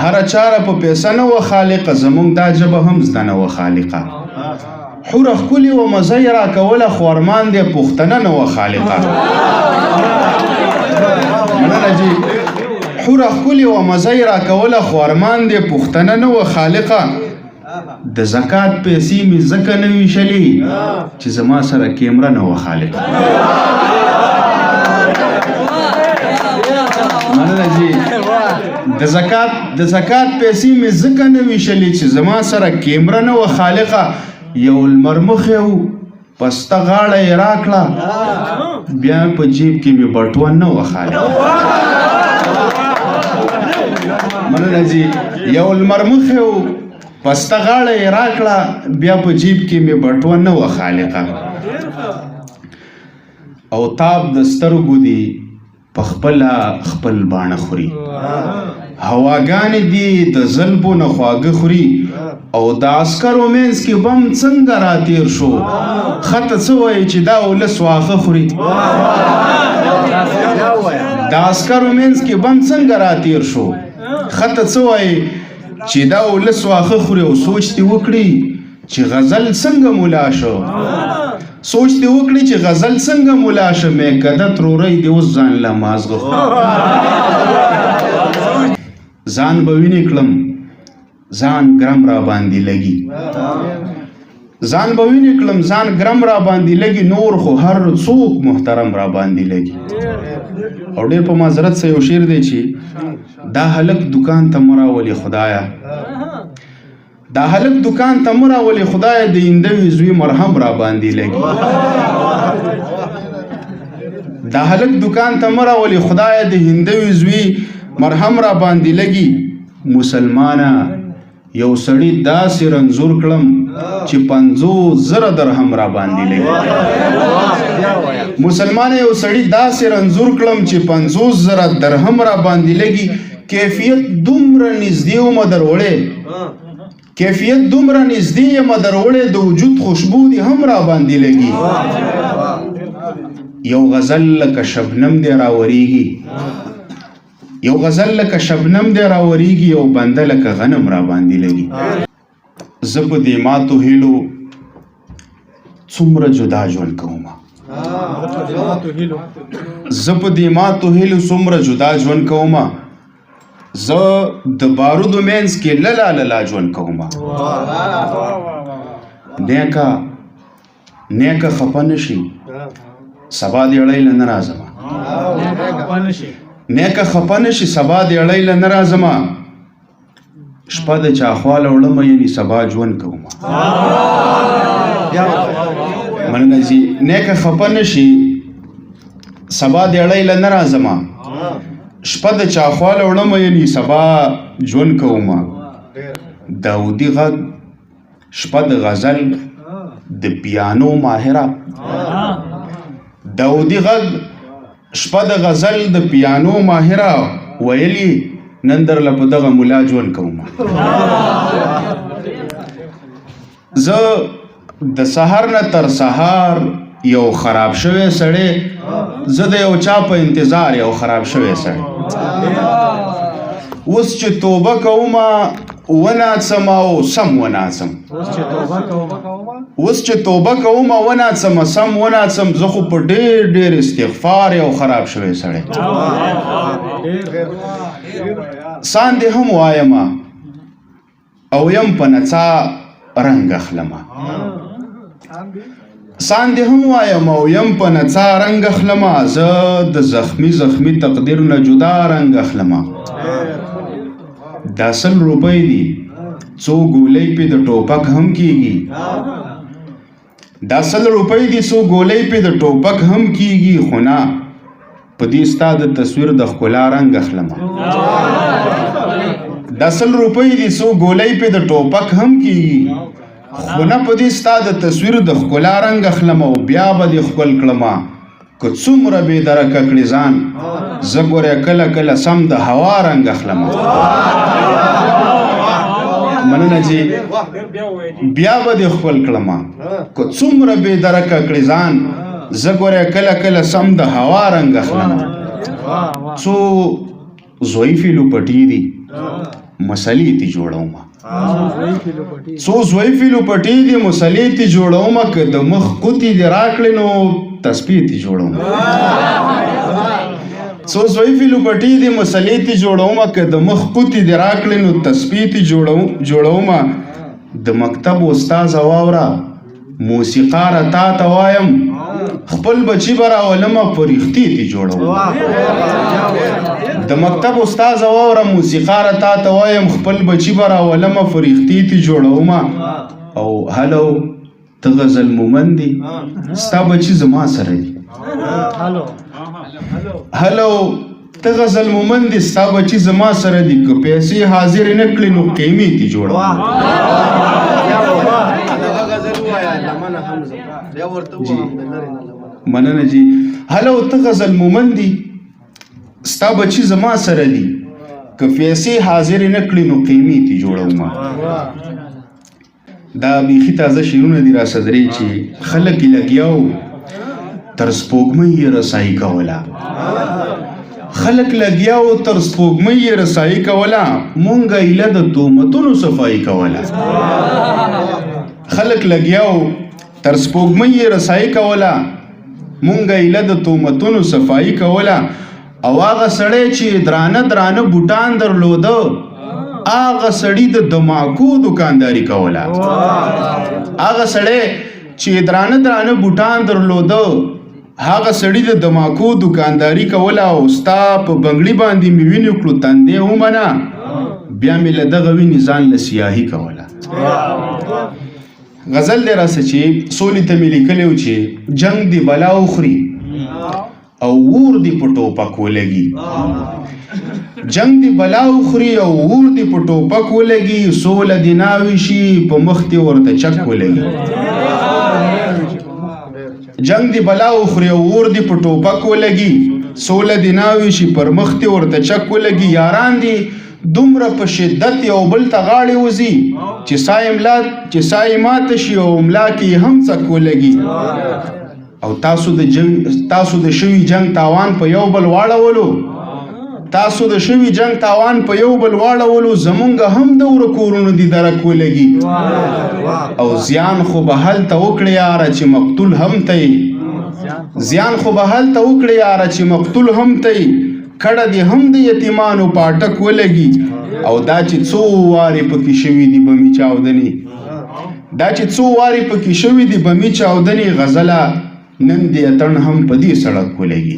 هره چاره په پیسه نه وه خالقه، زمونږ دا ژبه هم زده نه وه خالقه. حوره ښکلې وه مزه یې راکوله، خو ارمان دی پښتنه نه وه خالقه. مننه جی. حوره ښکلې وه مزه یې راکوله، خو ارمان دی پښتنه نه وه خالقه. د زکات پیسې مې ځکه نه ویشلې چې زما سره کیمره نه وه خالقه. مننه جی. د زکات پیسې مې ځکه نه ویشلې چې زما سره کیمره نه وه خالقه. یو لمرمخی و، پسته غاړه یې راکړه، بیا په جیب کې مې بټوه نه وه خالقه. مننه جی. یو لمرمخی و، پسته غاړه یې راکړه، بیا په جیب کې مې بټوه نه وه خالقه. او تاب د سترګو دی په خپله خپل باڼه خوري، هواګانې دي د زلفو نه خواږه خوري. او د عسکرو منځ کې بم څنګه راتیر شو، خطه څه وایي چې دا ولس واښه خوري. د عسکرو منځ کې بم څنګه راتیر شو، خطه څه وایي چې دا ولس واښه خوري. او سوچ دې وکړي چې غزل څنګه مولا شو، سوچ دې وکړي چې غزل څنګه مولا شو، مې کده ترورۍ دې اوس ځان له مازغه خوري. ځان به وینې کړم، ځان ګرم را باندې لګي، ځان به وینې کړم، ځان ګرم را باندې لګي، نور خو هر څوک محترم را باندې لګي. او ډېر په معذرت سره یو شعر دی چې دا هلک دکان ته مه راولې خدایه، دا هلک دکان ته مه راولې خدایه، د هندوي زوی مرهم را باندې لګي. دا هلک دکان ته مه راولې خدایه، د هندوي زوی مرهم را باندې لګي. مسلمانه یو سړی داسې رنځور کړم چې 50,000 درهم را باندې لګي. مسلمان یو سړی داسې رنځور کړم چې 50,000 درهم را باندې لګي. کیفیت دومره نږدې ومه دروړې، کیفیت دومره نږدې یم دروړې، د وجود خوشبو دې هم را باندې لګي. یو غزل لکه شبنم دی راورېږي، یو غزل لکه شبنم دی راورېږي، یو بنده لکه غنم را باندې لګي. زه په دې ماتو هیلو څومره جدا ژوند کوم، زه په دې ماتو هیلو څومره جدا ژوند کوم، زه د بارودو منځ کې للا للا ژوند کوم. نیکه نیکه خفه نشي، سبا دې اړی له نه راځم. نیکه خفه نشي، سبا دې اړی له نه راځم، شپه د چا خواله وړم، یعنی سبا ژوند کوم. مننه جی. نیکه خفه نشي، سبا دې اړی له نه راځم، شپه د چا خواله وړم، یعنی سبا ژوند کوم. داودي غږ شپه د غزل د پیانو ماهره، داودي غږ شپه د غزل د پیانو ماهره، ویلي نن در له په دغه ملا ژوند کوم. زه د سهار نه تر سهار یو خراب شوی سړی، زه د یو چا په انتظار یو خراب شوی سړی. اوس چې توبه کوم وناڅم او سم وناڅم، اوس چې توبه کوم وناڅم سم وناڅم، زه خو په ډېر ډېر استغفار یو خراب شوی سړی. سان دې هم وایم او یم په نڅا رنګ اخلم، سان دې هم وایم او یم په نڅا رنګ اخلم، زه د زخمی زخمی تقدیر نه جدا رنګ اخلم. دا 100 روپۍ دي، څو ګولۍ پې د ټوپک هم کیږي، دا 100 روپۍ دي، څو ګولۍ پې د ټوپک هم کیږي، خو نه په دې ستا د تصویر د ښکلا رنګ اخلم. دا 100 روپۍ دي، څو ګولۍ پې د ټوپک هم کیږي، خو نه په دې ستا د تصویر د ښکلا رنګ اخلم. او بیا به دې ښکل کړم که څومره بې درکه کړې ځان، زه ګوره کله کله سم د هوا رنګ اخلم. مننه جی. بیا به دې ښکل کړم که څومره بې درکه کړې ځان، زه ګوره کله کله سم د هوا رنګ اخلم. څو ضعیفې لوپټې دي، مسلې تی جوړوم. څو ضعیفې لوپټې دي، مسلې تی جوړوم. که د مخ قوتې دې راکړې نو تسپې تی جوړوم. څو ضعیفې لوپټې دي، مسلې تی جوړوم. که د مخ قوتې دې راکړې نو تسپې تی جوړوم. د مکتب استاد واوره، موسیقاره تا ته وایم، خپل بچی به راولمه، فرښتې تی جوړوم. د مکتب استاد واوره، موسیقاره تا ته وایم، خپل بچی به راولمه، فرښتې تی جوړوم. او هلو، ته غزل مومند دی، ستا بچی زما سره دی. هلو، ته غزل مومند دی، ستا بچی زما سره دی. که پیسې حاضر نه کړې نو قیمې تی جوړوم. غزل وایا، لمنه حمزه بیا ورته وهم د لرې نه لمنه. مننه جی. هلو، ته غزل مومند دی، ستا بچی زما سره دی. که پیسې حاضر نه کړې نو قیمې تی جوړوم. دا بیخي تازه شعرونه دي را صدرې چې خلک یې لګیاو تر سپوږمۍ یې رسایي کوله. خلک لګیاو تر سپوږمۍ یې رسایي کوله، مونږ ایله د تومتونو صفایي کوله. خلک لګیاو تر سپوږمۍ یې رسایي کوله، مونږ ایله د تومتونو صفایي کوله. او هغه سړی چې درانه درانه بوټان درلوده، هغه سړی د دماکو دکانداری کوله. هغه سړی چې درانه درانه بوټان درلوده، هغه سړی د دماکو دکانداری کوله. او ستا په بنګړي باندې مې وینې کړو تندې ومنه، بیا مې له دغه وینې ځان له سیاهي کوله. غزل دی راسه چې سولې ته مې لیکلی و چې جنگ دی بلا وخوري او ور دی په ټوپک ولګي. جنگ دی بلا وخوري او ور دی په ټوپک ولګي، سوله دی ناوي شي په مخ دی ورته چک ولګي. جنگ دی بلا وخوري او ور دی په ټوپک ولګي، سوله دی ناوي شي پر مخ دی ورته چک ولګي. یاران دی دومره په شدت یو بل ته غاړې وځي چې سا یې ماته شي او ملا کې یې هم څک ولګي. او تاسو د شوي جنگ تاوان په یو بل واړولو، تاسو د شوي جنگ تاوان په یو بل واړولو، زمونږ هم د ورکورونو دی درک ولګي. او زیان خو به هلته وکړې یاره چې مقتول هم ته یې، زیان خو به هلته وکړې یاره چې مقتول هم ته یې، کډه دې هم د یتیمانو پاټک ولګي. او دا چې څو وارې پکې شوي دي بمي چاودنې، دا چې څو وارې پکې شوي دي بمي چاودنې، غزله نن دې اتڼ هم په دې سړک ولګي.